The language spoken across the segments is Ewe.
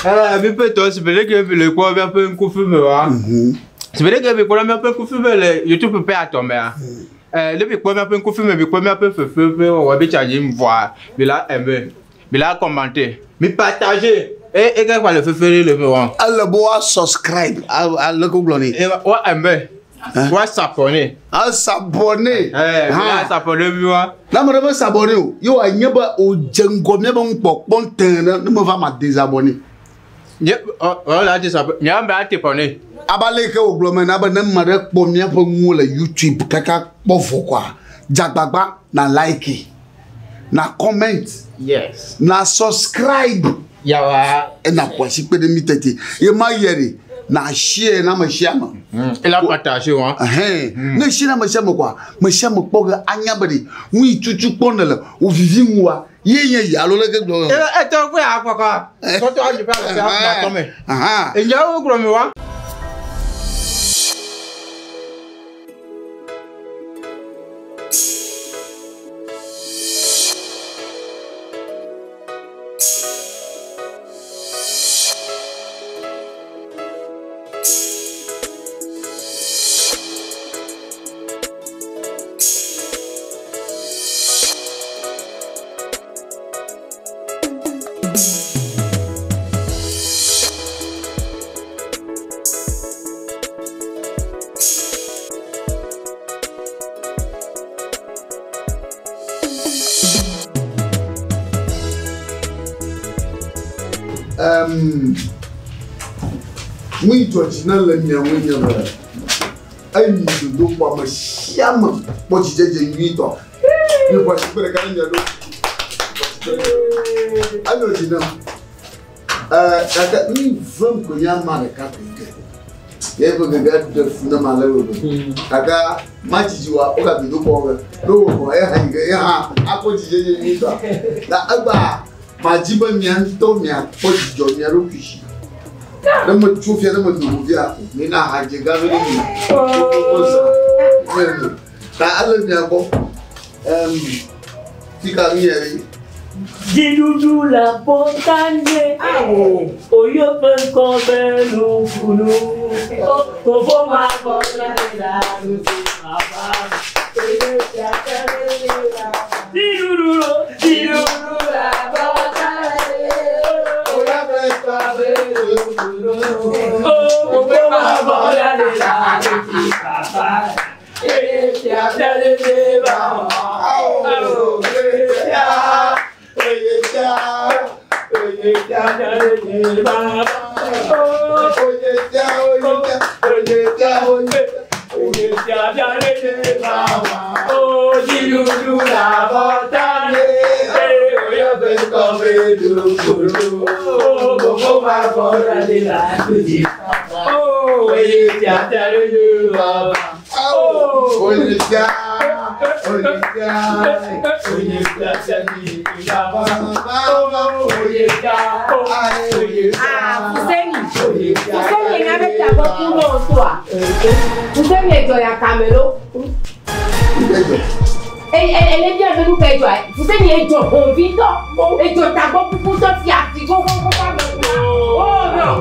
Eh, mi ƒe tɔ si be ɖeke mi le kpɔ míaƒe ŋkufi me wa. Si be ɖeke mi kpɔ míaƒe ŋkufi me le YouTube ƒe atɔ mea. Eh, ne mi kpɔ míaƒe ŋkufi me, mi kpɔ míaƒe fefe ƒe wɔwɔ bi tsa dzi vɔa, mi la aimer, mi la commenter, mi partager. E e ke kpa le fefe ɖe le me wa. Ele be woa subscribe ale ko gblɔ nɛ. E wa aimer, wa s'abonner. A s'abonner. Eh, mi la s'abonner mi wa. Ne ame ɖe me s'abonner o, ye wòanye be wòdze ŋgɔ míabe nukpɔkpɔ tẽ ɖe, ne meva ma désabonner. Nye ɔ ɔ la désabonner, nye ame ate bɔne. Abe ale yi ke wògblɔ me na be ne ame ɖe kpɔ míaƒe nuwo le YouTube kaka kpɔ vɔ koa, dze agbagba na like, na comment, Yes. na subscribe. Yawa. Ena ƒo asi kpe ɖe mí tete. Ye ma yɛ ɖe, na share na ame sia ame. Ela partager wa. Ɛhɛn. Ne share na ame sia ame koa, ame sia ame kpɔ ge anya be ɖe, nu yi tutu kpɔ ne le, wò vivi ŋua, ye nye yi alo leke gblɔ. E e tɔ kpe akpɔkɔ. Tɔtɔ adzi ƒe ame sia ame tɔ me. Aha. Enyawo gblɔ mi wa. Nu yi dzɔ dzi na le mia ŋu nye be eyi dodokpɔ ame sia ame kpɔ dzidzedze nyuitɔ. Mi ƒo asi kpe ɖeka ne mia ɖo. Enyo dzi nam. Gake nu yi vem ko nye ama ɖeka koe ke. Ye ƒe gege ɖe fu nam ale gbegbe. Gake madzidzi wa woga dodokpɔ be ne wòxɔ ye hã yi ke ye hã akpɔ dzidzedze nyuitɔ. Na egbea madzi be mia ŋutɔ miakpɔ dzidzɔ mia ɖokui si. Ne metso fia ne medo go fia, mina hadze gã ɖe mi. Wokpɔ zã. Ta ele mia gbɔ. Fika nu yɛ ɖe? Dziɖuɖu le abɔtanye, oyo ƒe ŋkɔ be nukunu. Fofo ma gbɔ la la nusi papa. Dziɖuɖu lo, dziɖuɖu le abɔtanye, oyo ƒe ŋkɔ be nukunu. Fofo ma gbɔ la la nusi papa. Ah, Fuseni. Fuseni nga bɛ tabɔ kun n'o to a. Fuseni edzɔ ya kamelo. Ele bia menu kɛ dzɔ. Fuseni edzɔ hɔnvitɔ. Edzɔ tagbɔ kukutɔ fi ati kókókókó ame kura. Oh non.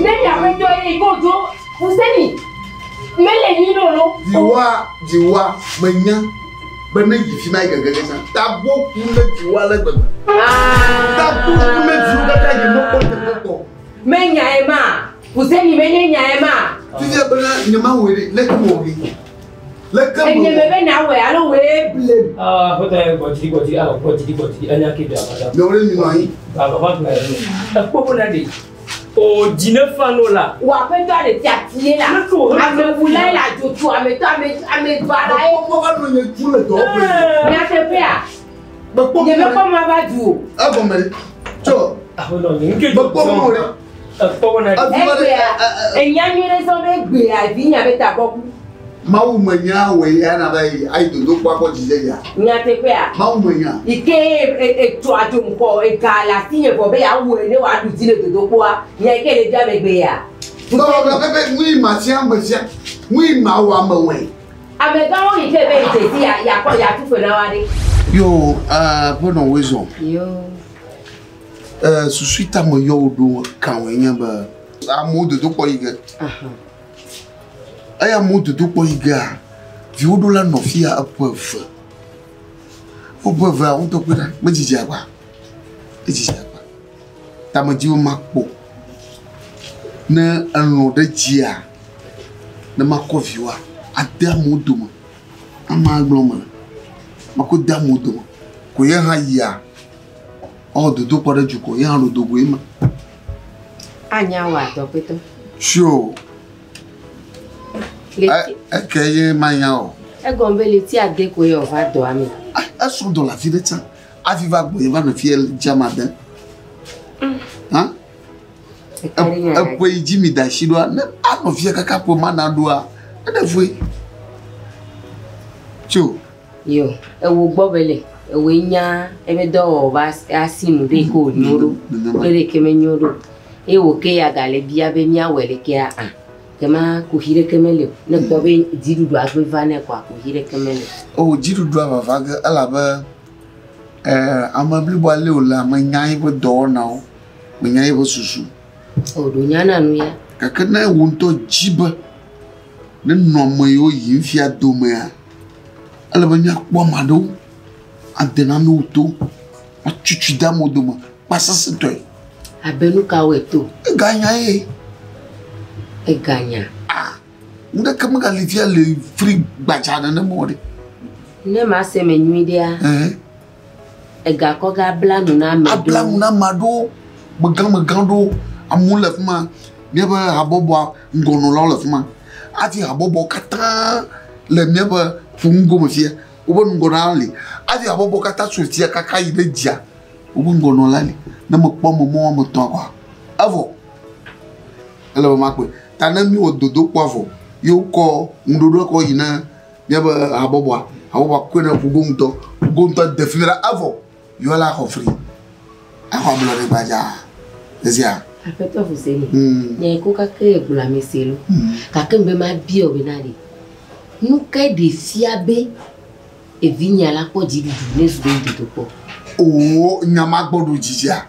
Ne miaƒe tɔ ye ko dzo Fuseni. Mele nyi lolo. Dziwa, dziwa, menya be ne yi fi ma yi gege tsã. Tagbɔ ku ne dziwa le gbegbe. Tagbɔ ku ne dziwo katã yi mekpɔ teƒe kpɔ. Menya ye ma. Fuseni menye nya ye ma. Fifia bena nye ma wɔe ɖe, leke mewɔ ɖe? Leke mewɔ? Enye me be na wɔe alo wɔe ble. Nyawo ɖe mi nɔ anyi. Wò aƒetɔ ɖe fiatie la. Amewulae le adzotso ametɔ ame ame vala ye. Mekpɔ va nɔ nye tu le dɔwɔƒe. Nyateƒea. Mekpɔ Nye mekpɔ ma va du o. Egɔme ɖe. Tsɔ. Mekpɔ mɔ ɖe. Egbea enya nyui ɖe sɔ be gbea vi nya be tagbɔ ku. Mawu menya wɔ ya na be ayi dodokpɔ akpɔ dzidzedzea. Nyateƒea. Mawu menya. Yi ke etso adzo ŋkɔ ega le asi nye vɔ be yeawɔe ne wòaɖu dzi le dodokpɔa nya yi ke le bia megbe ya. Bɔbɔ pepe nu yi ma sia me sia nu yi ma wɔ ame wɔe. Amegãwo yi ke be dzesi ya yakɔ yatu fe na wa ɖe. Yo, aƒenɔ woe zɔ. Yo. Susu ta me yɔ wo ɖo kan nye be amewo dodokpɔ yi ge. Eya amewo dodokpɔ yi gea, viwo ɖo la nɔ fia eƒe eve. Woƒe evea ŋutɔ kpe ɖa, medzidzi agba. Edzidzi agba. Tamedziwo makpɔ. Ne elɔ̃ ɖe dzia, ne makɔ viwoa, ade amewo dome. Amea gblɔ me. Makɔ de amewo dome. Ko ye hã yia, ewɔ dodokpɔ ɖe dukɔ, ye hã ɖo dogoe ma. Anya wɔ atɔkpetɔ. Sure. Eke ye manya o. Egɔme be leti ade koe wòva dɔa me. Esrɔ̃ dɔ le afi ɖe tsã. Hafi va gbɔ ye va nɔ fie dzama de. Hã? Eƒe yi dzi mi da asi ɖoa, ne anɔ fie kaka ƒe ma na ɖoa, eɖe fue. Tso. Yo, ewo gbɔ be le, ewoe nya ebe dɔwɔwɔ ba asi nu ɖe ko wònyo ɖo, kple ɖeke menyo ɖo. Eye wò ke ya gale bia be míawɔe ɖekea, ah, kema kuxi ɖeke mele o. Ne kpɔ be dziɖuɖua gbe va nɛ koa, kuxi ɖeke mele o. O, dziɖuɖua vava ge elabe ame bliboa lé wòle ame nya eƒe dɔwɔnawo, menya eƒe susu. O, ɖo nya na nu ya. Gake ne wò ŋutɔ dzi be ne nɔ ame yiwo yim fia domea, ele be míakpɔ ame aɖewo ade nanewo to, atutui de amewo dome kpasesẽtɔe. Abe nu kawoe to? Eganya ye. Eganya. Ah, nu ɖeke megali fia le fri gbadza nenema o ɖe. Ne ma se me nyui ɖea, egakɔ ga bla nu na ame ɖewo. Abla nu na ame aɖewo, megãmegã ɖewo, amewo le fi ma, míaƒe habɔbɔa ŋgɔnɔlawo le fi ma. Hafi habɔbɔwo katã le míaƒe ƒoŋgome fia, woƒe ŋgɔnɔla li. Hafi habɔbɔwo katã tso fia kaka yi ɖe dzia, woƒe ŋgɔnɔla li. Ne mekpɔ ame mɔ woame etɔ̃ kɔa, evɔ. Ele be makpɔe. Ta ne míwɔ dodokpɔa vɔ, ye wokɔ ŋuɖoɖoa kɔ yi na míaƒe habɔbɔa, habɔbɔa kɔe na ƒugo ŋutɔ. Ƒugo ŋutɔ de fi mi la, evɔ. Yewoa la xɔ fri. Axɔ ablɔɖe gbadzaa. Ezia. Aƒetɔ Fuseni, nya yi ko kake egblɔ ame se lo. Gake mbe mabia wò bena ɖe, nu kae ɖe fia be evinya la kpɔ dziɖuɖu ne zu be dodokpɔ? Oo, nya ma gbɔ ɖo dzidzia.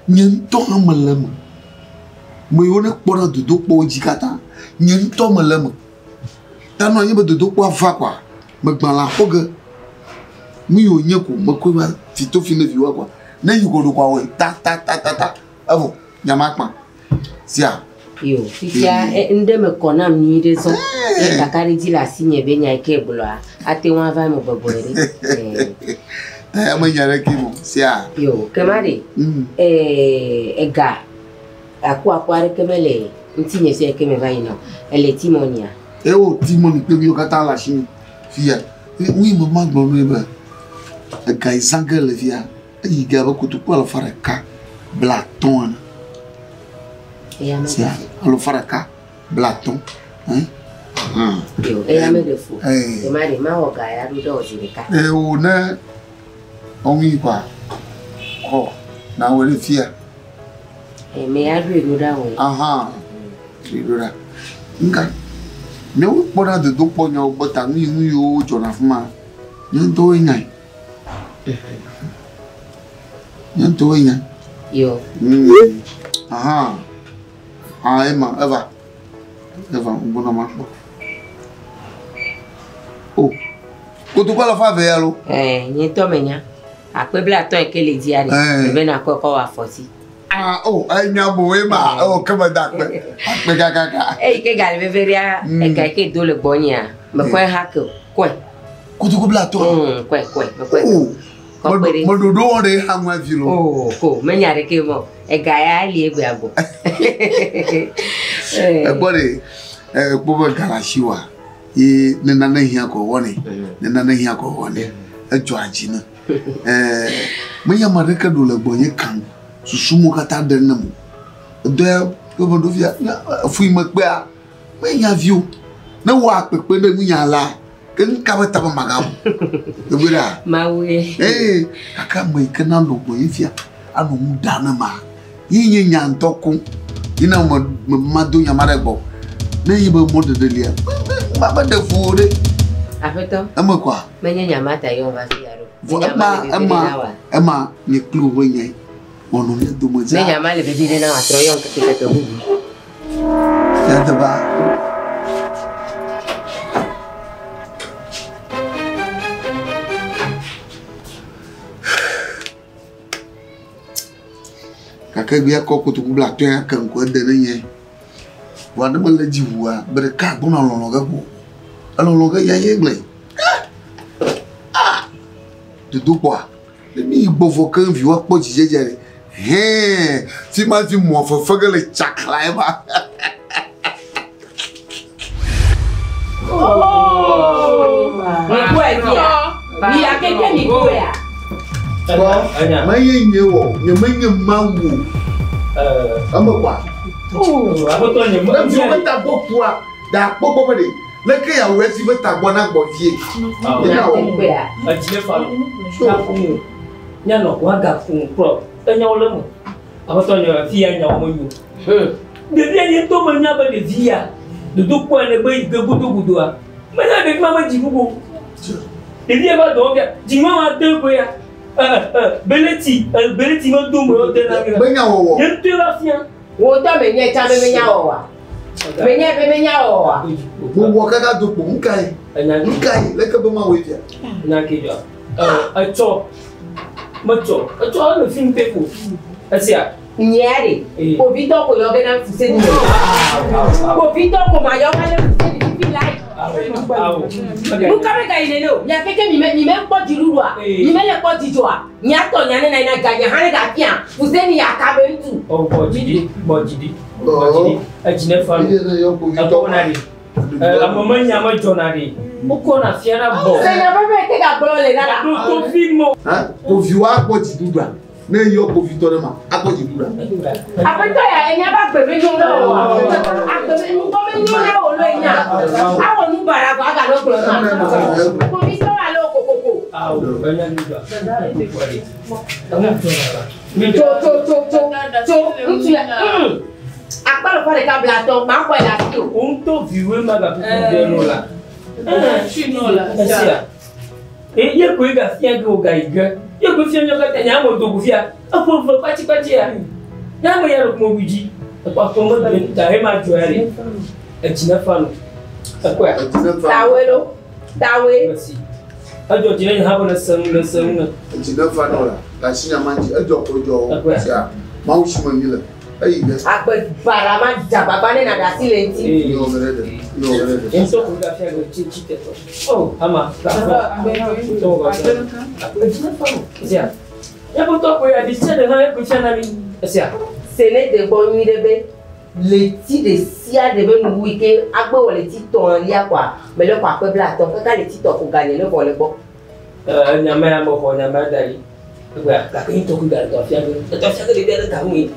Nye ŋutɔ hã mele eme. Me yiwo ne kpɔ ɖe dodokpɔwo dzi katã, nye ŋutɔ mele eme. Ta nɔ anyi be dodokpɔa va kɔa, megbã le axɔ ge. Nu yi wònye ko mekɔe va fitofi ne viwoa kɔa, ne yi ko ɖo kɔa wɔe ta ta ta ta ta. Evɔ, nya ma kpã. Sia. Yo, fifia ŋɖe me kɔ nam nyui ɖe zɔ. Ye kaka ɖe dzi le asinye be nya yi ke gblɔa, ate ŋu ava eme bɔbɔe ɖe. Ta ya menya ɖeke mo. Sia. Yo, kema ɖe, ega akuaku aɖeke mele ŋutinye fia yi ke meva yina o. Ele timɔnia? Ewo timɔni kple viwo katã le asinye fia. Nu yi me magblɔ nɛ be ega yi zã ge le fia, eyi ge abe kotoku alafa ɖeka 50 ene. Sia, alafa ɖeka 50. Yo, eya meɖe fu. Kema ɖe mawɔ ga ya ɖo ɖe wò zi ɖeka. Ewo ne ɔŋui kɔa, xɔ na wɔ ɖe fia. Me ya ɖoe ɖo ɖa wɔ. Aha, ɖoe ɖo ɖa. Nka, ne wokpɔ ɖa dodokpɔ nyawo gbɔ ta nu yi nu yiwo dzɔna fi ma, nye ŋutɔwoe nyae. Nye ŋutɔwoe nyae. Yo. Aha. Ah, ema, eva. Eva, ŋgbɔna makpɔ. O, kotoku alafa eve ya lo. Nye ŋutɔ menya. Akpe 50 yi ke le dzia ɖe. Ebe nakɔe kɔ wɔ afɔti. Ah, oh, enya bo ema. Oh, keme da akpe. Akpe kakaka. Eyi ke gale veve ɖea, ega yi ke do le gbɔnyea, mekɔe ha ke o. Kɔe. Kotoku 50. Kɔe, kɔe, mekɔe. Oh. Kɔ kpe ɖe. Meɖoɖo wɔ ɖe ha ŋu avi lo. Oh, ko, menya ɖeke mɔ. Ega ya eli egbea gbɔ. Egbɔ ɖe, ekpɔ be ga le asiwòa, ye ne nane hiã ko wɔnɛ. Ne nane hiã ko wɔnɛ. Edzɔa dzi ne. Menye ame aɖeke ɖo le gbɔnye kam. Susu mo katã ɖe nem o. Edɔ ya ƒe ɖo fia, fui mekpea, menya vi o. Ne wɔ akpekpe ɖe nunya la, ke nu ka be tame magabu? Egbe ɖa. Mawu ye. Gake ame yi ke nanɔ gbɔnye fia, anɔ nu ɖam ne ma. Ye nye nya ŋutɔ koŋ. Ye na me mado nya ma ɖe gbɔ. Ne yi be mɔɖeɖe lia, ma meɖe fu o ɖe. Aƒetɔ. Eme kɔa? Menye nyamata yɔ va fi ya ɖo. Vɔ ema ema nye kple wò nye wɔnɔ mía dome dza. Ne nyama le vevi ɖe na wò atrɔ yɔ ŋkeke bubu. Yadeba. Gake gbea kɔ kotoku bla atɔ̃ ya ke ŋku ede ne nye. Vɔa ne mele dzi ʋua, gbe ɖeka gbɔna lɔlɔ ge ƒo. Elɔlɔ ge ya ye gblɔe. Ah! Dodokpɔa, ne mi yi gbɔ vɔ keŋ viwoa kpɔ dzidzedze ɖe. Hɛn, fi ma fi mɔ fefe ge le tsakla ema. Mi kɔe fia. Mi ya keke mi kɔea. Kpɔ, menye nye wɔ, nye menye Mawu o. Eme kɔa? Ne viwo be tagbɔ kua, da kpɔ gbɔ be ɖe, leke yeawɔe esi be tagbɔ nagbɔ vie? Edzi fa no. Nyanɔ wagaƒo kplɔ enyawo le me. Aƒetɔ nye fi ya nyawo menyo. Ɖevia nye ŋutɔ menya be ɖevi ya dodokpɔa ne be yi ge godogodoa. Menya ɖevi ma me dzi bubu. Ɖevia va dɔwɔ fia dzi ma ma de ƒe ya. Beleti beleti me do me de na mi. Menya wɔwɔ. Nye ŋutɔe va fia. Wo ŋutɔ menye tsã be menya wɔwɔa. Menye be menya wɔwɔa. Wowɔ kaka do kpo nukae? Nukae leke be mawɔe fia? Nya ke dzɔ. Etsɔ metsɔ etsɔ ele fi ŋutɛ ko esia. Nyea ɖe kpovitɔ ko yɔ ge na fuseni me. Kpovitɔ ko ma yɔ va ne fuseni fifi la yi. Nuka be ga yi nene o? Mia keke mi me mi me kpɔ dziɖuɖua? Mi me le kpɔ dzidzɔa? Mia tɔ nya ne na yina ga nya hã ne ga fia fuseni ya ka be ŋutu. Ɔ gbɔ dzidi gbɔ dzidi gbɔ dzidi edzi ne fa nu ekɔ na ɖi ame me nya me dzɔna ɖi wokɔ na fia na bɔ. Senya bebe te ga gblɔ le na la. Ɖo tofi mɔ. Kpoviwo akpɔ dziɖuɖua. Ne yɔ kpovitɔ ɖe ma, akpɔ dziɖuɖua. Aƒetɔ ya enya be agbe menyo na o. Agbe ŋkɔ menyo na o lo enya. Awɔ nu baɖa vɔ aganɔ gblɔ na. Kpovitɔ alo kokoko. Tso tso tso tso tso ŋutsu ya. Akpalo ƒe ɖeka bla atɔ, ma xɔe le asi o. Wo ŋutɔ viwoe ma gakuku ɖe no la. Esia. Ye koe gafia ge wo gayi ge. Ye koe fia míawo katã nye ame dogo fia. Eƒe ve kpatsikpatsi ya. Nye ame ya ɖo mo dzi. Ekpɔ aƒe me de ta he ma dzɔ ya ɖe. Edzi ne fa no. Ekɔe. Tawe lo. Tawe. Edzɔ dzi ne nye hã be ne se nu ne se nu ne. Edzi ne fa no la. Gasi nya ma dzi edzɔ ko dzɔ. Sia. Mawu si me mi le. Eyi ge. Agbe bara ma dzagbagba ne na ɖe asi le ŋuti. Yɔ ge ɖe ɖe. Yɔ ge ɖe ɖe. Ŋutɔ ko gafia ge tsi tsi tete. Oh, ama. Sene de gbɔ nyui ɖe be leti ɖe sia ɖe be nuwu yi ke agbe wɔ leti tɔ̃lia kɔa mele xɔ akpe bla atɔ̃ kaka leti tɔ̃ ko ganye ne vɔ le gbɔ. Nyama ya mexɔ nyama da ɖi. Gake ŋutɔ ko ga dɔ fia ge. Edɔ fia ge ɖevia ɖe gaŋu yi.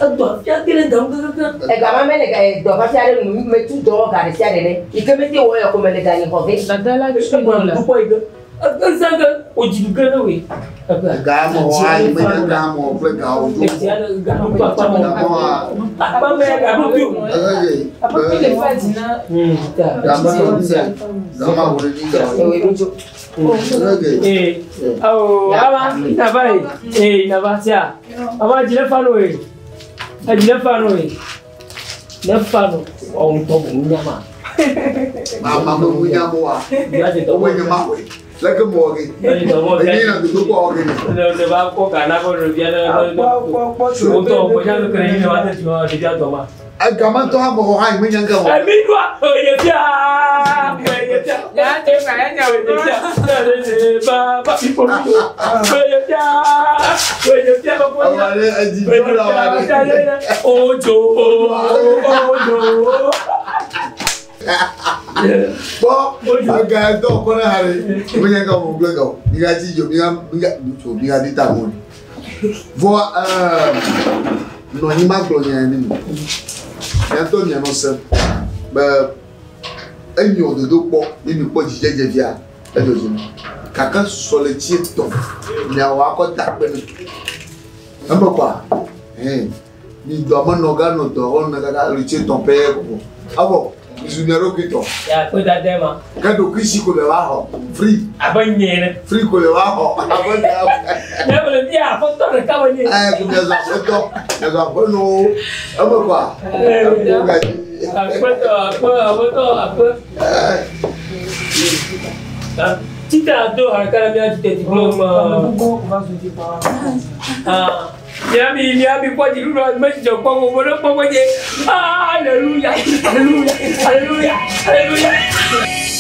Edɔ fia ge ɖe gaŋu kekeke. Ega ma mele dɔ fafia ɖe nu metu dɔ ga ɖe sia ɖe ne yi ke mete wɔ yɔ ko mele ga nyi xɔ ge. Dada la tui nɔ la. Dukɔ yi ge. Eza ge wodzi ge ne woe. Ga mɔ ayi menye ga mɔ kple ga wo dzo. Ga akpa me ga ɖo to. Ga me ga ma wo ɖe ni ga wo. Awo aba inaba ye inaba tia aba dzi ne fa no ye edzi ne fa no ye ne fa no ɔwɔ ŋutɔ mo nunya ma. Mama mo nunya mo wa. Owó nye ma wòye. Leke mo wɔ ge. Enyi na dodo kpɔ wɔ ge ne. Ne ba kɔ gana kɔ ɖevia ne ne ŋutɔ mo nya kere yi ne wa te dzi ɖevia dɔ ma. Egamatɔ hã bɔbɔ hã yi menya ŋke wɔ. Emi ɖoa eye fia eye fia eye fia baba eye fia eye fia baba eye fia ojo ojo. Bɔn aga dɔ kɔnɔ ha de menya ŋke wɔ gblẽ gɔ mi ka dzi dzo mi ka mi ka tso mi ka di ta mo ni. Vɔ nɔ anyi ma gblɔ nya ne mi. Miatɔ mianɔ sem be enyo dodo kpɔ ne mi kpɔ dzidzedze fia edzɔ dzi gake sɔletsi etɔ̃ miawɔ akɔ da kpe ne eme kɔa hɛn mi dɔ ame nɔ gã nɔ dɔ wɔm ne kaka ɣleti etɔ̃ pɛ koko evɔ Zu mia ɖokui tɔ. Ya akpe dada ma. Ke ɖokuisi ko le va xɔ. Free. Abe nye ene. Free ko le va xɔ. Abe nye. Ne me le bia aƒetɔ ɖeka me nye. Ɛ ko mia zu aƒetɔ. Mia zu aƒenɔwo. Eme kɔa. Eme ka dzi. Aƒetɔ aƒe aƒetɔ aƒe. Tita do haraka la mia tite ti gblɔ ma. Ah, miami miami kpɔ dziɖuɖu me dzidzɔ kpɔ wo ɖe kpɔ wo dze. Hallelujah, hallelujah, hallelujah, hallelujah.